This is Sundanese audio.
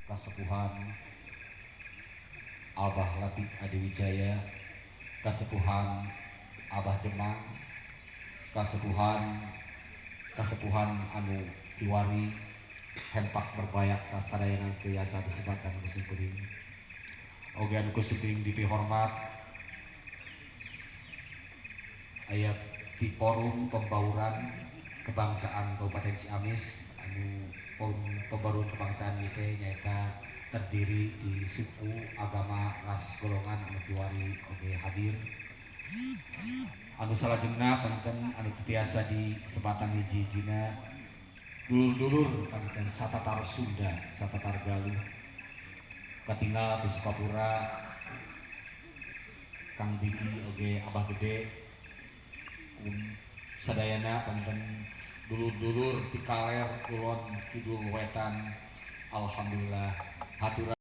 Kasepuhan Abah Latif Adiwijaya, Kasepuhan Abah Demang, Kasepuhan Kasepuhan anu kiwari hempak berbayak sasadayana tiasa disebutkan ku simkuring. Oge anu ku simkuring dipihormat aya di Forum Pembauran Kebangsaan Kabupaten Ciamis, anu Forum Pembaruan Kebangsaan ieu teh nyaeta terdiri di suku, agama, ras, golongan anu kiwari oge hadir. Anu salajengna panginten anu teu tiasa disebatan hiji-hijina, dulur-dulur panginten satatar Sunda, satatar Galuh, katinggal di Sukapura, Kang Biki oge Abah Gede, sadayana panginten dulur-dulur ti kaler, kulon, kidul, wetan. Alhamdulillah, hatur.